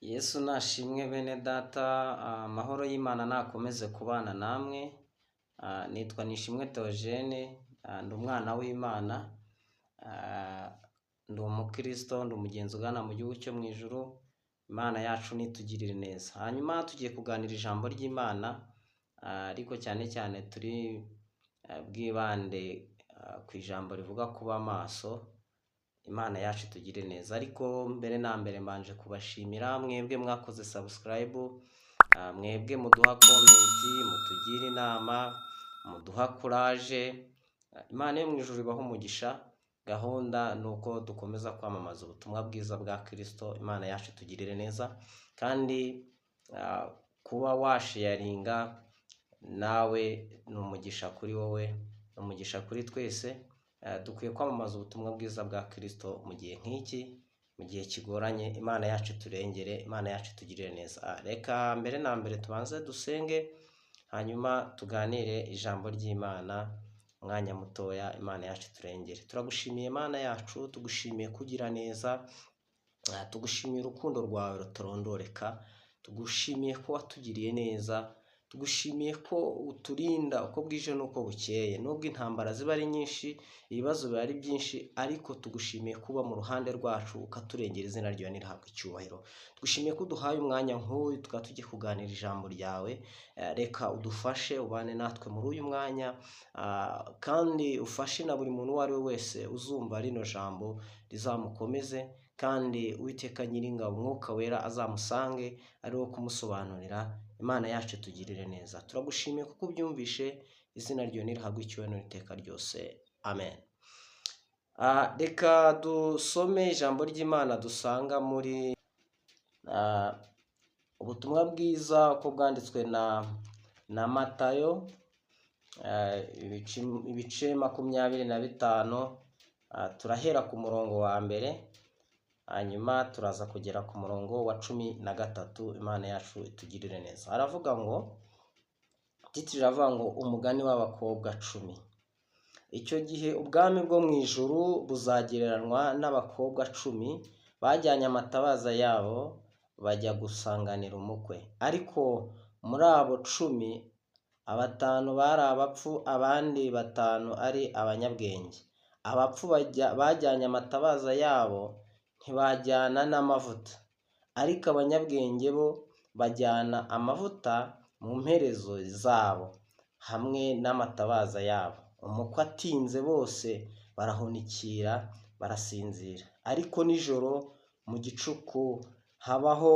Yesu nashimwe bene data, amahoro y'Imana nakomeze kubana namwe. Nitwa Nishimwe Theogene, ndi umwana w'Imana, ndi umukristo, ndi umugenzi ugana mu gihugu cyo mu ijuru. Imana yacu nitugirire neza. Hanyuma tugiye kuganira ijambo ry'Imana, ariko cyane cyane turi bwibande ku ijambo rivuga kuba maso. Imana yacu itugirire neza. Ariko mbere na mbere mbanje kubashimira mwebwe mwakoze subscribe, mwebwe muduha comment, mutugira inama, muduha courage. Imana yo mu ijuru ibahe umugisha. Gahunda ni uko dukomeza kwamamaza ubutumwa bwiza bwa Kristo. Imana yacu itugirire neza. Kandi kuba washaringa nawe ni umugisha kuri wowe, ni umugisha kuri twese. Dukwiye kwamamaza ubutumwa bwiza bwa Kristo mu gihe nk'iki, mu gihe kigoranye. Imana yacu iturengere, Imana yacu itugirire neza. Reka mbere na mbere tubanze dusenge, hanyuma tuganire ijambo ry'Imana umwanya mutoya. Imana yacu iturengere. Turagushimiye Imana yacu, tugushimiye kugira neza, tugushimiye urukundo rwawe rutarondoreka, tugushimiye ko watugiriye neza, tugushimiye ko uturinda uko bwije n'uko bukeye. Nubwo intambara ziba ari nyinshi, ibibazo biba ari byinshi, ariko tugushimiye kuba mu ruhande rwacu ukaturengera. Izina ryawe nirihabwe icyubahiro. Tugushimiye ko uduhaye umwanya nk'uyu tukaba tugiye kuganira ijambo ryawe. Reka udufashe, ubane natwe muri uyu mwanya, kandi ufashe na buri muntu uwo ari we wese uzumva rino jambo, rizamukomeze. Kandi Uwiteka Nyiringabo, Umwuka Wera azamusange ari wo kumusobanurira. Imana yacu tugirire neza. Turagushimiye kuko ubyumvishe. Izina ryawe nirihabwe icyubahiro iteka ryose, amen. Reka dusome ijambo ry'Imana dusanga muri ubutumwa bwiza uko bwanditswe na Matayo, ibice 25. Turahera ku murongo wa mbere, hanyuma turaza kugera ku murongo wa 13. Imana yacu itugirire neza. Aravuga ngo, titre iravuga ngo "Umugani w'abakobwa 10". Icyo gihe ubwami bwo mu ijuru buzagereranywa n'abakobwa 10 bajyanye amatabaza yabo bajya gusanganira umukwe. Ariko muri abo 10, abatanu bari abapfu, abandi batanu ari abanyabwenge. Abapfu bajyanye amatabaza yabo, ntibajyana n'amavuta, ariko abanyabwenge bo bajyana amavuta mu mperezo zabo hamwe n'amatabaza yabo. Umukwe atinze, bose barahunikira, barasinzira. Ariko nijoro mu gicuku habaho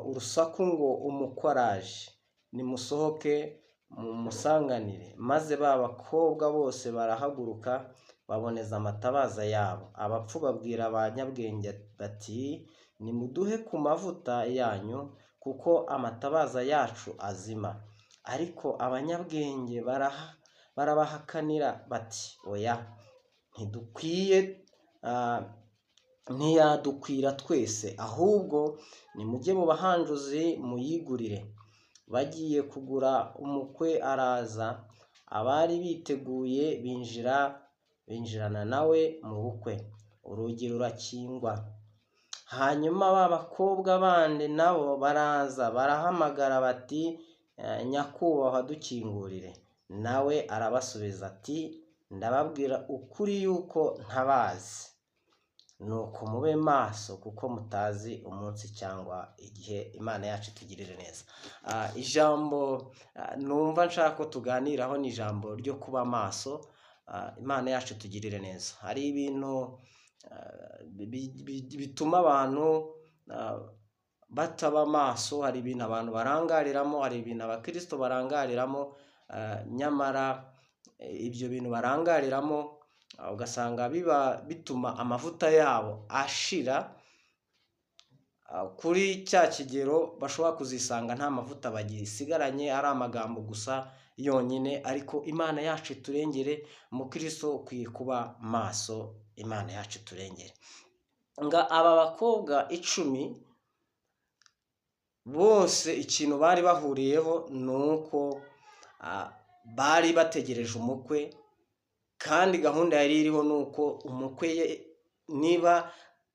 urusaku ngo: 'Umukwe araje, nimusohoke mumusanganire.' Maze ba bakobwa bose barahaguruka, baboneza amatabaza yabo. Abapfu babwira abanyabwenge bati: 'Nimuduhe ku mavuta yanyu, kuko amatabaza yacu azima.' Ariko abanyabwenge barabahakanira bati: 'Oya, ntidukwiye, ntiyadukwira twese, ahubwo nimujye mu bahanjuzi muyigurire.' Bagiye kugura, umukwe araza, abari biteguye binjira, binjirana nawe mu bukwe, urugi rurakingwa. Hanyuma ba bakobwa bandi nabo baraza, barahamagara bati: 'Nyakubahwa, dukingurire.' Nawe arabasubiza ati: 'Ndababwira ukuri yuko ntabazi. Nuko mube maso, kuko mutazi umunsi cyangwa igihe.' Imana yacu itugirire neza. Ijambo numva nshaka ko tuganiraho ni ijambo ryo kuba maso. Imana yacu itugirire neza. Hari ibintu bituma abantu bataba maso, hari ibintu abantu barangariramo, hari ibintu abakirisito barangariramo, nyamara ibyo bintu barangariramo ugasanga biba bituma amavuta yabo ashira kuri cya kigero bashobora kuzisanga nta mavuta bagisigaranye, ari amagambo gusa yonyine. Ariko Imana yacu iturengere. Umukristo ukwiye kuba maso. Imana yacu iturengere. Nga aba bakobwa 10 bose, ikintu bari bahuriyeho ni uko bari bategereje umukwe, kandi gahunda yari iriho ni uko umukwe niba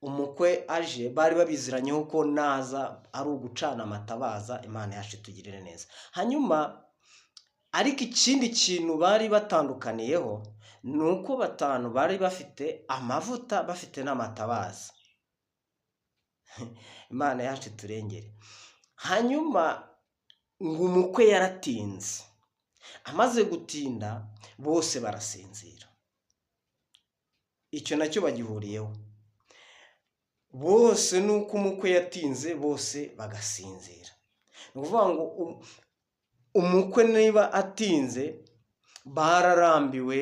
Umukwe aje, bari babiziranyeho ko naza ari ugucana amatabaza. Imana yacu itugirire neza. Hanyuma ariko ikindi kintu bari batandukaniyeho ni uko batanu bari bafite amavuta, bafite n'amatabaza. Imana yacu iturengere. Hanyuma ngo umukwe yaratinze, amaze gutinda bose barasinzira. Icyo nacyo bagihuriyeho bose, ni uko umukwe yatinze bose bagasinzira. Ni ukuvuga ngo umukwe niba atinze, bararambiwe,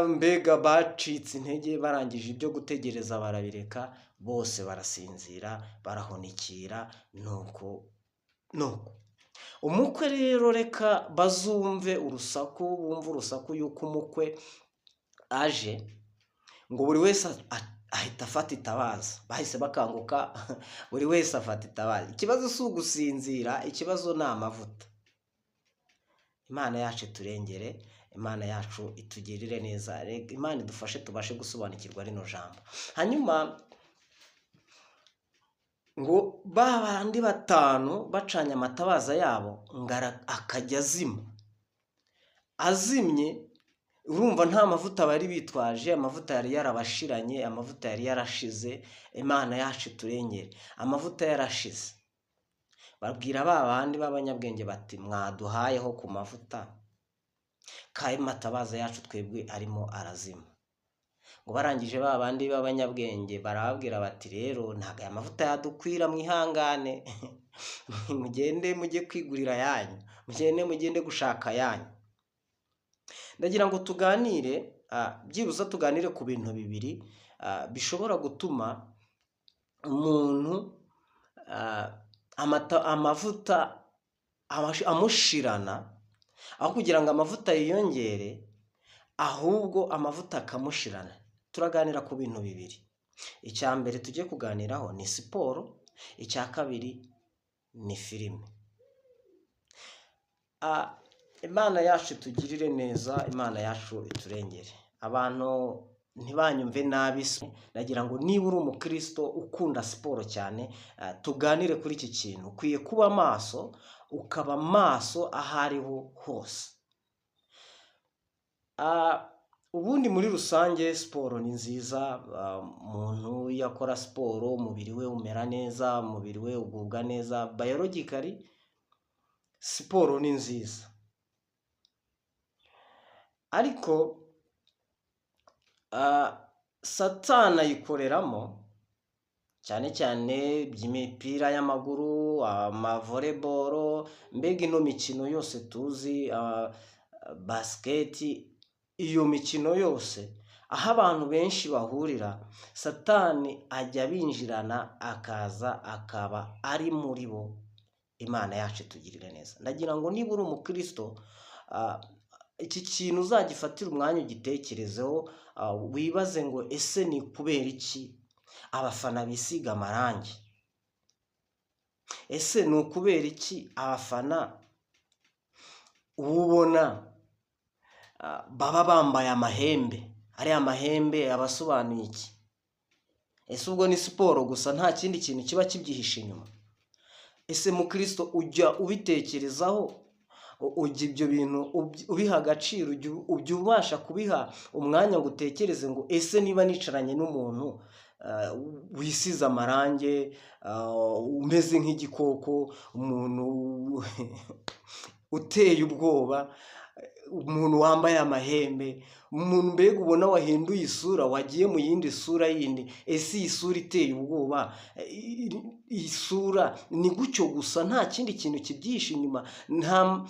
mbega bacitse intege, barangije ibyo gutegereza barabireka, bose barasinzira, barahunikira. Nuko nuko umukwe rero, reka bazumve urusaku, bumve urusaku y'uko umukwe aje, ngo buri wese ahita afata itabaza. Bahise bakanguka, buri wese afata itabaza. Ikibazo si ugusinzira, ikibazo ni amavuta. Imana yacu iturengere, Imana yacu itugirire neza. Reka Imana idufashe tubashe gusobanukirwa rino jambo. Hanyuma ngo ba bandi batanu bacanye amatabaza yabo, ngo akajya azima. Azimye, urumva nta mavuta bari bitwaje, amavuta yari yarabashiranye, amavuta yari yarashize. Imana yacu iturengere. Amavuta yarashize, babwira ba bandi b'abanyabwenge bati: "Mwaduhayeho ku mavuta, kayo matabaza yacu twebwe arimo arazima." Ngo barangije, ba bandi b'abanyabwenge barababwira bati: "Rero ntabwo aya mavuta yadukwira, mwihangane mugende mujye kwigurira ayanyu, mugende gushaka ayanyu." Ndagira ngo tuganire, byibuze tuganire ku bintu bibiri bishobora gutuma umuntu amavuta amushirana, aho kugira ngo amavuta yiyongere, ahubwo amavuta akamushirana. Turaganira ku bintu bibiri. Icya mbere tugiye kuganiraho ni siporo, icya kabiri ni filime. Imana yacu itugirire neza, Imana yacu iturengere. Abantu ntibanyumve nabi, nagira ngo niba uri umukristo ukunda siporo cyane, tuganire kuri iki kintu. Ukwiye kuba maso, ukaba maso aho ariho hose. Ubundi muri rusange siporo ni nziza. Umuntu iyo akora siporo umubiri we umera neza, umubiri we ugubwa neza. Biologically siporo ni nziza, ariko Satani ayikoreramo cyane cyane by'imipira y'amaguru, amavolleyball, mbega ino mikino yose tuzi, basket, iyo mikino yose aho abantu benshi bahurira, Satani ajya abinjirana, akaza akaba ari muri bo. Imana yacu itugirire neza. Ndagira ngo niba uri umukristo, iki kintu uzagifatire umwanya ugitekerezeho, wibaze ngo: ese ni kubera iki abafana bisiga amarangi? Ese ni ukubera iki abafana uba ubona baba bambaye amahembe? Ariya mahembe aba asobanuye iki? Ese ubwo ni siporo gusa, nta kindi kintu kiba kibyihishe inyuma? Ese mukristo, ujya ubitekerezaho? Ujya ibyo bintu ubiha agaciro? Ujya ubasha kubiha umwanya ngo utekereze ngo: ese niba nicaranye n'umuntu wisize amarange, umeze nk'igikoko, umuntu uteye ubwoba, umuntu wambaye amahembe, umuntu mbega ubona wahinduye isura, wagiye mu yindi sura yindi, ese iyi sura iteye ubwoba, iyi sura ni gutyo gusa, nta kindi kintu kibyihishe inyuma? Nta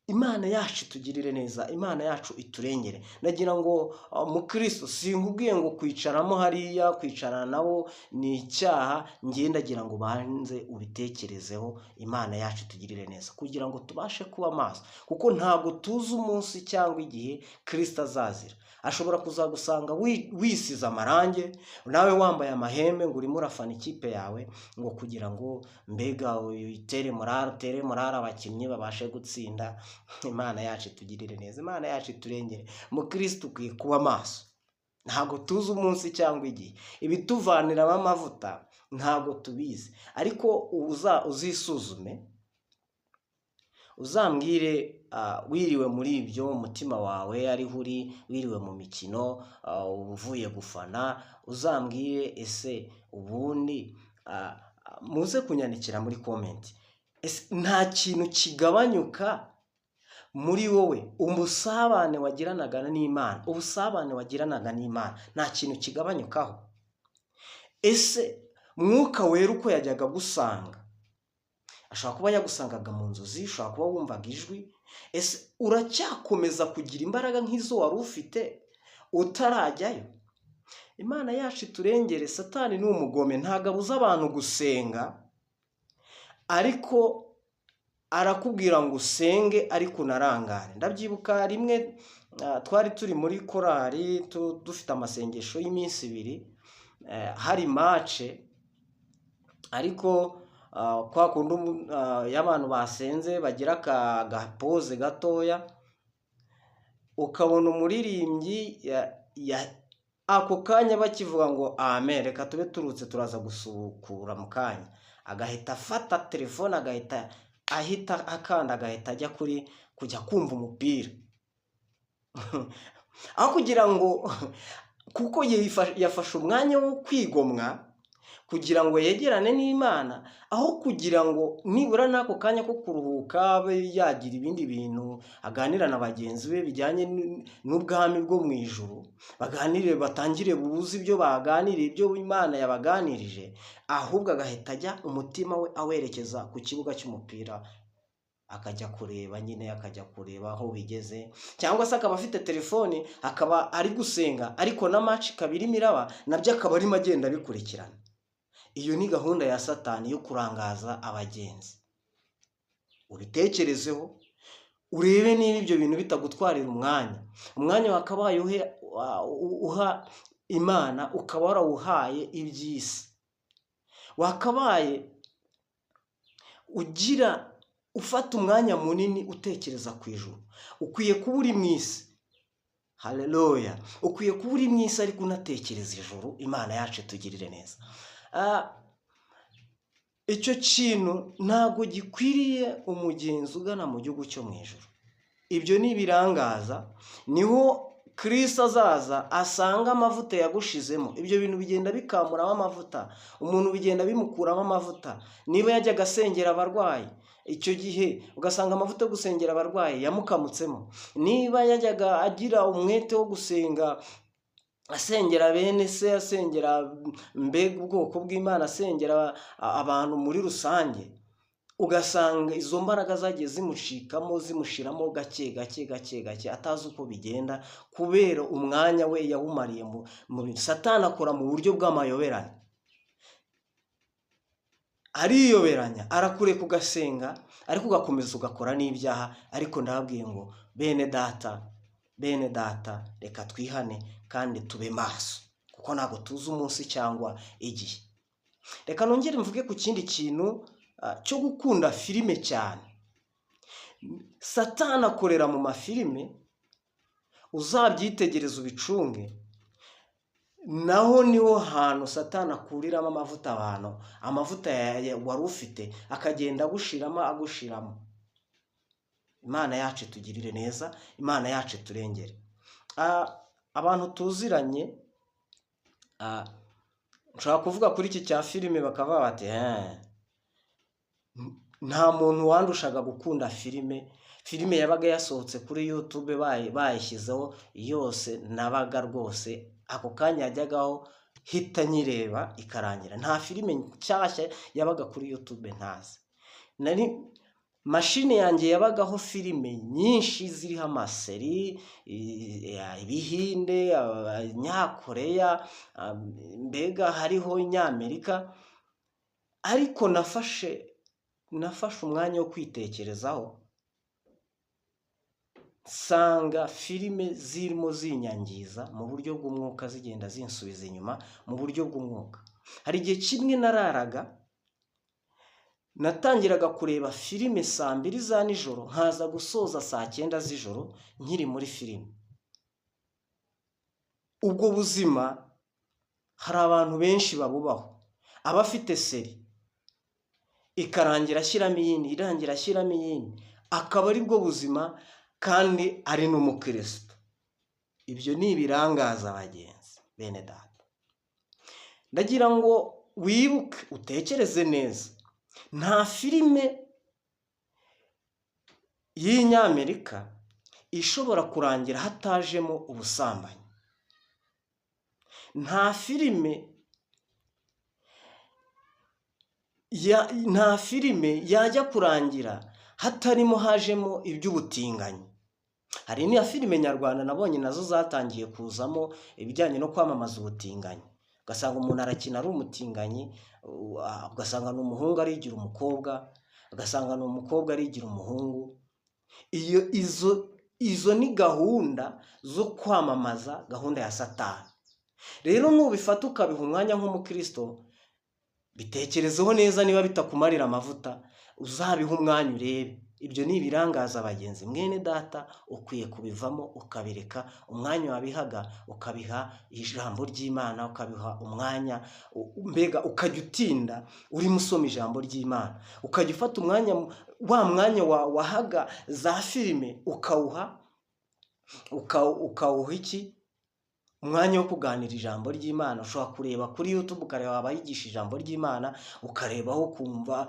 Imana yacu itugirire neza, Imana yacu iturengere. Nagira ngo mukristo, sinkubwiye ngo kwicaramo hariya, kwicarana nabo ni icyaha. Njye ndagira ngo ubanze ubitekerezeho. Imana yacu itugirire neza kugira ngo tubashe kuba maso, kuko ntabwo tuzi umunsi cyangwa igihe Kirisito azazira. Ashobora kuzagusanga wisize amarange, nawe wambaye amahembe, ngo urimo urafana ikipe yawe, ngo kugira ngo mbega uyitere morale, utere morale abakinnyi babashe gutsinda. Imana yacu itugirire neza, Imana yacu iturengere. Mukristo, ukwiye kuba maso. Ntabwo tuzi umunsi cyangwa igihe. Ibituvaniramo amavuta ntabwo tubizi, ariko uzisuzume, uzambwire wiriwe muri ibyo, umutima wawe ariho uri, wiriwe mu mikino, uvuye gufana, uzambwire ese ubundi, muze kunyandikira muri comment, ese nta kintu kigabanyuka muri wowe? Ubusabane wagiranaga n'Imana, ubusabane wagiranaga n'Imana, nta kintu kigabanyukaho? Ese Mwuka Wera uko yajyaga gusanga, ashobora kuba yagusangaga mu nzozi, ushobora kuba wumvaga ijwi, ese uracyakomeza kugira imbaraga nk'izo wari ufite utarajyayo? Imana yacu iturengere. Satani ni umugome, ntabwo abuza abantu gusenga, ariko arakubwira ngo usenge ariko unarangare. Ndabyibuka rimwe twari turi muri korali, dufite amasengesho y'iminsi 2, hari match, ariko kwa kundi iyo abantu basenze bagira agapause gatoya, ukabona umuririmbyi ako kanya bakivuga ngo "Amen, reka tube turutse, turaza gusubukura mu kanya", agahita afata telefone, agahita ahita akanda, agahita ajya kuri kujya kumva umupira, aho kugira ngo, kuko yafashe umwanya wo kwigomwa kugira ngo yegerane n'Imana, aho kugira ngo nibura n'ako kanya ko kuruhuka abe yagira ibindi bintu aganira na bagenzi be bijyanye n'ubwami bwo mu ijuru, baganire, batangire buze ibyo baganiriye, ibyo Imana yabaganirije, ahubwo agahita ajya umutima we awerekeza ku kibuga cy'umupira, akajya kureba nyine, akajya kureba aho bigeze, cyangwa se akaba afite telefoni, akaba ari gusenga ariko na match ikaba irimo iraba, nabyo akaba arimo agenda abikurikirana. Iyo ni gahunda ya Satani yo kurangaza abagenzi. Ubitekerezeho, urebe niba ibyo bintu bitagutwarira umwanya, umwanya wakabaye uha Imana ukaba warawuhaye iby'isi. Wakabaye ugira ufata umwanya munini utekereza ku ijuru. Ukwiye kuba uri mu isi, haleluya, ukwiye kuba uri mu isi ariko unatekereza ijuru. Imana yacu itugirire neza. Icyo kintu ntabwo gikwiriye umugenzi ugana mu gihugu cyo mu ijuru. Ibyo ni ibirangaza. Niho Kirisito azaza asanga amavuta yagushizemo. Ibyo bintu bigenda bikamuramo amavuta umuntu, bigenda bimukuramo amavuta. Niba yajyaga asengera abarwayi, icyo gihe ugasanga amavuta yo gusengera abarwayi yamukamutsemo. Niba yajyaga agira umwete wo gusenga, asengera bene se, asengera mbega ubwoko bw'Imana, asengera abantu muri rusange, ugasanga izo mbaraga zagiye zimucikamo, zimushiramo gake gake gake gake, atazi uko bigenda, kubera umwanya we yawumariye mu bintu. Satani akora mu buryo bw'amayoberane, ariyoberanya, arakureka ugasenga ariko ugakomeza ugakora n'ibyaha. Ariko ndababwiye ngo bene data, bene data, reka twihane kandi tube maso, kuko ntabwo tuzi umunsi cyangwa igihe. Reka nongere mvuge ku kindi kintu cyo gukunda filime cyane. Satani akorera mu mafilime, uzabyitegereza ubicunge. Naho niho hantu Satani akuriramo amavuta abantu, amavuta wari ufite akagenda agushiramo, agushiramo. Imana yacu itugirire neza, Imana yacu iturengere. Abantu tuziranye, nshobora kuvuga kuri iki cya filime bakavuga bati: "Eh, nta muntu wandushaga gukunda filime." Filime yabaga yasohotse kuri YouTube, bayishyizeho yose, nabaga rwose ako kanya yajyagaho hita nyireba ikarangira. Nta filime nshyashya yabaga kuri YouTube ntazi. Nari mashini yanjye yabagaho filime nyinshi ziriho amaséries, ibihinde, abanyakoreya, mbega hariho inyamerika. Ariko nafashe umwanya wo kwitekerezaho, nsanga filime zirimo zinyangiza mu buryo bw'umwuka, zigenda zinsubiza inyuma mu buryo bw'umwuka. Hari igihe kimwe nararaga, natangiraga kureba filime saa 2 za nijoro, nkaza gusoza saa 9 z'ijoro nkiri muri filime. Ubwo buzima hari abantu benshi babubaho. Aba afite série, ikarangira ashyiramo iyindi, irangira ashyiramo iyindi, akaba ari bwo buzima kandi ari n'umukristo. Ibyo ni ibirangaza abagenzi. Bene data, ndagira ngo wibuke, utekereze neza. Nta filime y'inyamerika ishobora kurangira hatajemo ubusambanyi. Nta filime yajya kurangira hatarimo hajemo iby'ubutinganyi. Hari n'iya filime nyarwanda nabonye nazo zatangiye kuzamo ibijyanye no kwamamaza ubutinganyi, ugasanga umuntu arakina ari umutinganyi, ugasanga ni umuhungu arigira umukobwa, ugasanga ni umukobwa arigira umuhungu. Iyo izo ni gahunda zo kwamamaza gahunda ya Satani. Rero nubifata ukabiha umwanya nk'umukristo, bitekerezeho neza. Niba bitakumarira amavuta, uzabihe umwanya urebe. Ibyo ni ibirangaza abagenzi. Mwene data, ukwiye kubivamo, ukabireka. Umwanya wabihaga ukabiha ijambo ry'Imana, ukabiha umwanya, mbega ukajya utinda urimo usoma ijambo ry'Imana, ukajya ufata umwanya, wa mwanya wahaga za filime, ukawuha iki? Umwanya wo kuganira ijambo ry'Imana. Ushobora kureba kuri YouTube, ukareba abayigisha ijambo ry'Imana, ukarebaho, ukumva,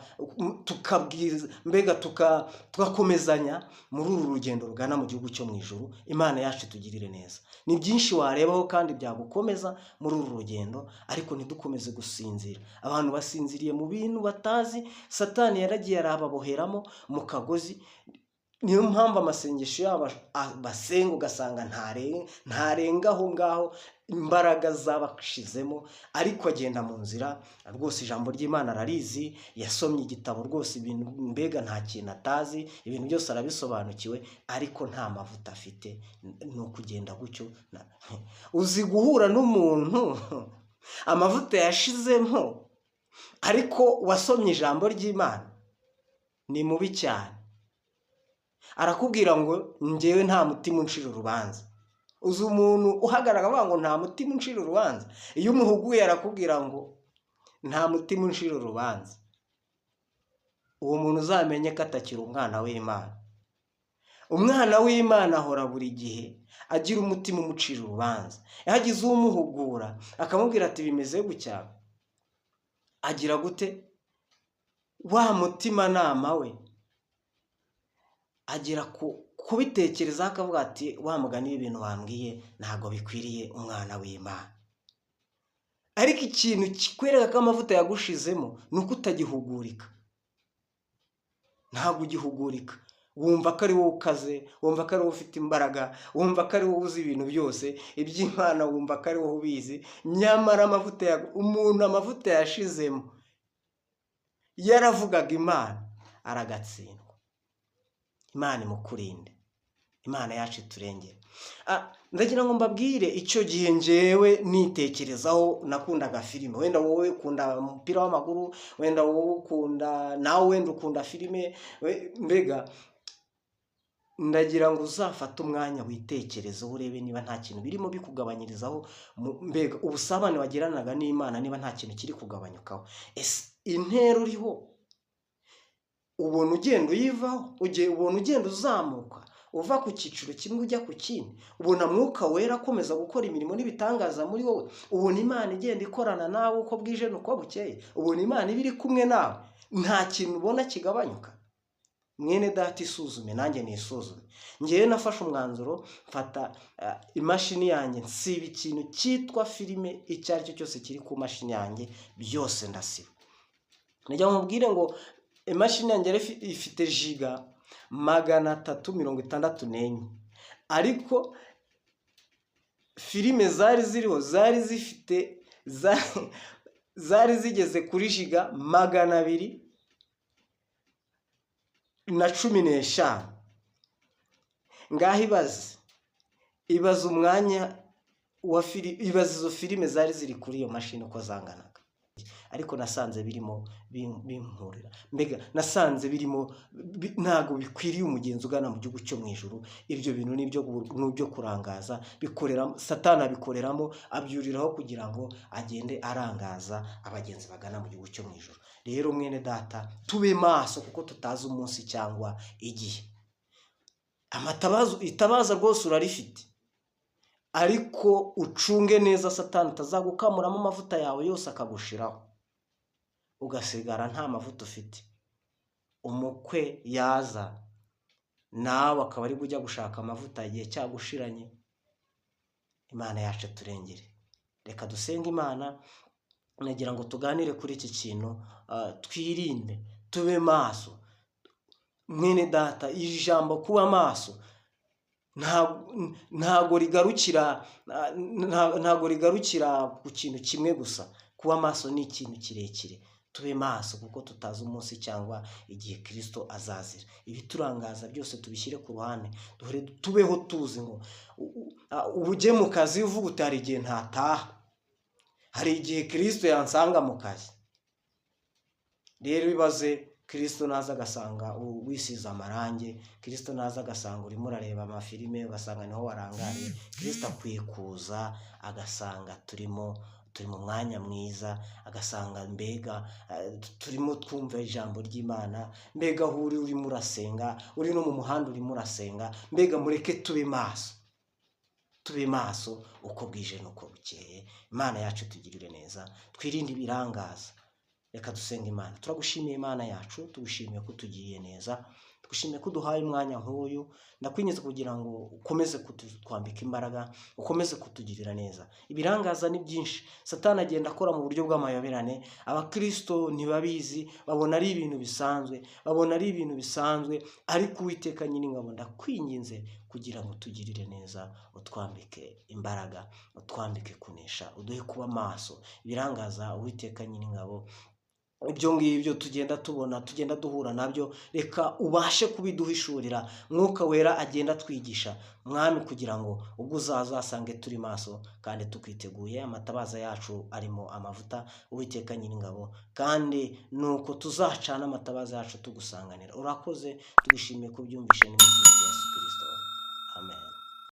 tukabwiriza, mbega tugakomezanya muri uru rugendo rugana mu gihugu cyo mu ijuru. Imana yacu itugirire neza. Ni byinshi warebaho kandi byagukomeza muri uru rugendo, ariko ntidukomeze gusinzira. Abantu basinziriye mu bintu batazi. Satani yaragiye arababoheramo mu kagozi. Niyo mpamvu amasengesho yabo basenga ugasanga ntarenga aho ngaho, imbaraga zabashizemo. Ariko agenda mu nzira rwose, ijambo ry'Imana ararizi, yasomye igitabo rwose, ibintu mbega nta kintu atazi, ibintu byose arabisobanukiwe, ariko nta mavuta afite. Ni ukugenda gutyo. Uzi guhura n'umuntu amavuta yashizemo ariko wasomye ijambo ry'Imana? Ni mubi cyane. Arakubwira ngo: "Njyewe nta mutima uncira urubanza." Uzi umuntu uhagarara avuga ngo: "Nta mutima uncira urubanza"? Iyo umuhuguye arakubwira ngo: "Nta mutima uncira urubanza." Uwo muntu uzamenye ko atakiri umwana w'Imana. Umwana w'Imana ahora buri gihe agira umutima umucira urubanza. Iyo hagize umuhugura akamubwira ati: "Bimeze gutya," agira gute? Wa mutimanama we agera ku kubitekerezaho, akavuga ati: "Wa mugani w'ibintu wambwiye ntabwo bikwiriye umwana w'Imana." Ariko ikintu kikwereka ko amavuta yagushizemo ni uko utagihugurika. Ntabwo ugihugurika. Wumva ko ari wowe ukaze, wumva ko ari wowe ufite imbaraga, wumva ko ari wowe uzi ibintu byose iby'Imana, wumva ko ari wowe ubizi. Nyamara amavuta ya umuntu, amavuta yashizemo, yaravugaga Imana, aragatsindwa. Imana imukurinde, Imana yacu iturengere. Ndagira ngo mbabwire, icyo gihe ngewe nitekerezaho, nakundaga filime. Wenda wowe ukunda umupira w'amaguru, wenda wowe ukunda, nawe wenda ukunda filime. Mbega ndagira ngo uzafate umwanya witekerezeho, urebe niba nta kintu birimo bikugabanyirizaho, mbega ubusabane wagiranaga n'Imana, niba nta kintu kiri kugabanyukaho. Ese intera uriho ubona ugenda uyivaho, ubona ugenda uzamuka uva ku cyiciro kimwe ujya ku kindi? Ubona Mwuka Wera akomeza gukora imirimo n'ibitangaza muri wowe? Ubona Imana igenda ikorana nawe uko bwije n'uko bukeye? Ubona Imana iba iri kumwe nawe? Nta kintu ubona kigabanyuka? Mwene data, isuzume, nanjye nisuzume. Ngewe nafashe umwanzuro, mfata imashini yanjye, nsiba ikintu cyitwa filime icyo ari cyo cyose kiri ku mashini yanjye, byose ndasiba. Najya nkubwire ngo imashini yanjye yari ifite giga 364, ariko filime zari ziriho zari zifite zari zigeze kuri giga 215. Ngaho ibaze umwanya wa ibaze izo filime zari ziri kuri iyo mashini uko zanganaga. Ariko nasanze birimo binkurira, mbega nasanze birimo ntabwo bikwiriye umugenzi ugana mu gihugu cyo mu ijuru. Ibyo bintu ni ibyo kurangaza, bikoreramo Satani, abikoreramo, abyuriraho kugira ngo agende arangaza abagenzi bagana mu gihugu cyo mu ijuru. Rero mwene data, tube maso kuko tutazi umunsi cyangwa igihe. Amatabaza, itabaza rwose urarifite, ariko ucunge neza Satani atazagukamuramo amavuta yawe yose akagushiraho, ugasigara nta mavuta ufite. Umukwe yaza nawe akaba ari ujya gushaka amavuta igihe cyagushiranye. Imana yacu turengere. Reka dusenge Imana. Nagira ngo tuganire kuri iki kintu, twirinde, tube maso. Mwene data, iri jambo kuba maso ntago rigarukira, ntago rigarukira ku kintu kimwe gusa. Kuba maso ni ikintu kirekire. Tube maso kuko tutazi umunsi cyangwa igihe Kirisito azazira. Ibiturangaza byose tubishyire ku ruhande, duhore tubeho tuzi ngo uba ujye mu kazi uvuga uti: "Hari igihe ntataha, hari igihe Kirisito yansanga mu kazi." Rero ibaze Kirisito naza agasanga wisize amarangi, Kirisito naza agasanga urimo urareba amafilime, ugasanga niho warangariye. Kirisito akwiye kuza agasanga turimo, turi mu mwanya mwiza, agasanga mbega turimo twumva ijambo ry'Imana, mbega aho uri urimo urasenga, uri no mu muhanda urimo urasenga. Mbega mureke tube maso, tube maso uko bwije n'uko bukeye. Imana yacu tugirire neza, twirinde ibirangaza. Reka dusenge Imana. Turagushimiye Imana yacu, tugushimiye ko utugiriye neza, tugushimiye ko uduhaye umwanya nk'uyu. Ndakwinginze kugira ngo ukomeze kutwambika imbaraga, ukomeze kutugirira neza. Ibirangaza ni byinshi, Satani agenda akora mu buryo bw'amayoberane. Abakirisito ntibabizi, babona ari ibintu bisanzwe, babona ari ibintu bisanzwe. Ariko Uwiteka Nyiringabo, ndakwinginze kugira ngo utugirire neza, utwambike imbaraga, utwambike kunesha, uduhe kuba maso. Ibirangaza, Uwiteka Nyiringabo, ibyo ngibyo tugenda tubona, tugenda duhura nabyo, reka ubashe kubiduhishurira. Mwuka Wera agenda atwigisha, Mwami, kugira ngo ubwo uzaza uzasange turi maso kandi tukwiteguye, amatabaza yacu arimo amavuta, Uwiteka Nyiringabo, kandi nuko tuzacana amatabaza yacu tugusanganira. Urakoze, tugushimiye kubyumvishe, ni mu izina rya Yesu.